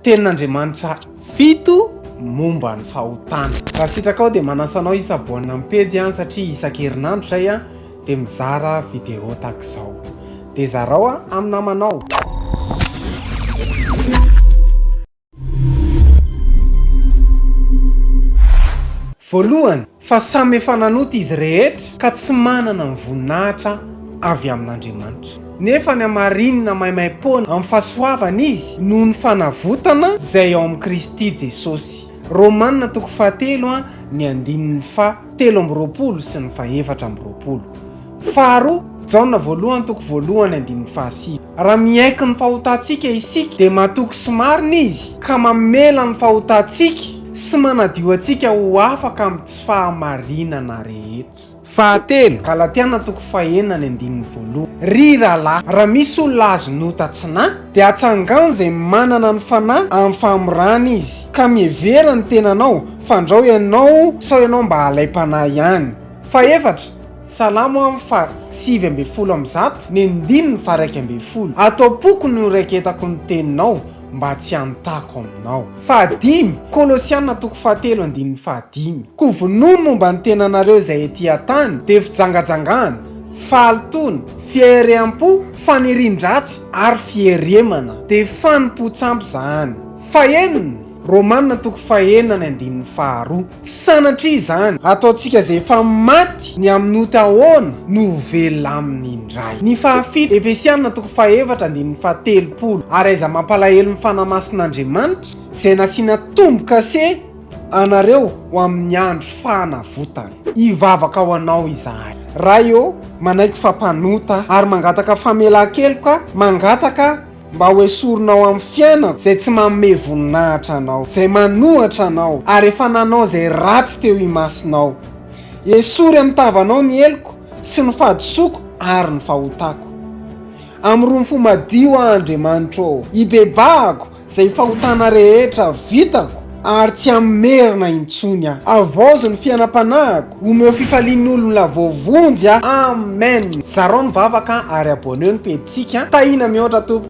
Tenin'Andriamanitra fito momba ny fahotana. Raha sitrakao dia manasa anao hi-s'abonne amin'ny pejy an, satria isan-kerinandro izay an dia mizara vidéo tahaka izao. Dia zarao amin'ny namanao. Voalohany, fa samy efa nanota izy rehetra ka tsy manana ny voninahitra avy amin'Andriamanitra. Nefa ny hamarinina maimaim-poana amin'ny fahasoavana izy noho ny fanavotana izay ao amin'i Kristy Jesosy. Romana toko fahatelo ny andininy faha 23 sy ny faha 24. Faharoa, Jaona voalohany toko voalohany andininy fahasivy. Raha miaiky ny fahotantsika isika, dia matoky sy marina Izy, ka mamela ny fahotantsika sy manadio antsika ho afaka amin'ny tsy fahamarinana rehetra. Fahatelo, Galatiana toko fahenina ny andininy voalohany. Ry rahalahy, raha misy olona azon'ota tsy nahy, dia atsangano izay manana ny Fanahy amin'ny fahamorana izy, ka mihevera ny tenanao, fandrao ianao sao ianao mba halaim-panahy ihany. Fahefatra, Salamo am faha 119, ny andininy faha 11, Ato am-poko no iraiketako ny teninao, mba tsy hanontako aminao. Fahadimy, Kolosiana toko fahatelo andininy fahadimy, Koa vonoy ny momba ny tenanareo izay ety an-tany, dia fijangajangana, fahalotoana, fihereham-po, fanirian-dratsy ary fieremana, dia fanompoan-tsampy izany. Fahenina, Romana toko fahenina ny andininy faharoa. Sanatria izany! Ataontsika izay efa maty ny amin'ny ota ahoana no ho velona aminy indray? Ny fahafito, Efesiana toko fahefatra andininy fahatelopolo, Ary aiza mampalahelo ny Fanahy Masin'Andriamanitra, izay nasiana tombo-kase anareo ho amin'ny andro fanavotana. Hivavaka ho anao izahay. Ray ô, manaiky fa mpanota aho, ary mangataka famelan-keloka, mangataka Mba ho esorinao amin'ny fiainako izay tsy manome voninahitra Anao, izay manohatra Anao, ary efa nanao izay ratsy teo imasonao. Esory amin'ny tavanao ny heloko sy ny fahadisoako ary ny fahotako. Amorony fo madio aho, Andriamanitro ô, hibebahako izay fahotana rehetra vitako, ary tsy hamerina intsony aho. Havaozy ny fiainam-panahiko, omeo fifalian'olona voavonjy aho. Amen! Zarao ny vavaka ary abonneo ny pejintsika. Tahina mihoatra tompoko.